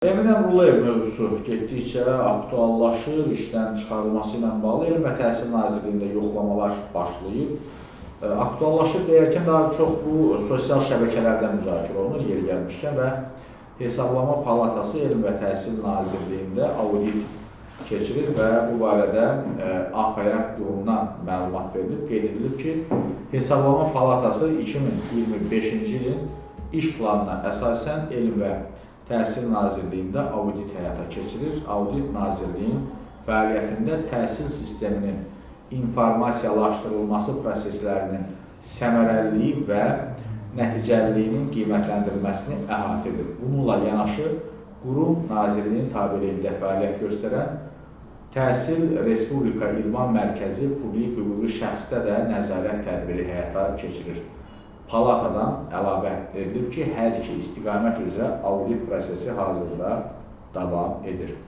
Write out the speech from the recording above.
Emin Əmrullayev mövzusu getdikcə aktuallaşır, işdən çıxarılması ilə bağlı Elm və Təhsil Nazirliyində yoxlamalar başlayıb. Aktuallaşır deyərkən daha çox bu sosial şəbəkələrdə müzakirə olunur yeri gəlmişkən və Hesablama Palatası Elm və Təhsil Nazirliyində audit keçirir və bu barədə APR qurumundan məlumat verilib. Qeyd edilib ki, Hesablama Palatası 2025-ci ilin iş planına əsasən Elm və Təhsil Nazirliyində audit həyata keçirir. Audit Nazirliyin fəaliyyətində təhsil sisteminin informasiyalaşdırılması proseslərinin səmərəliliyi və nəticəliliyinin qiymətləndirilməsini əhatə edir. Bununla yanaşı, qurum Nazirliyin tabeliyində fəaliyyət göstərən Təhsil Respublika İdman Mərkəzi publik hüquqi şəxsdə də nəzarət tədbiri həyata keçirir. Palatadan əlavə edilib ki, hər iki istiqamət üzrə audit prosesi hazırda davam edir.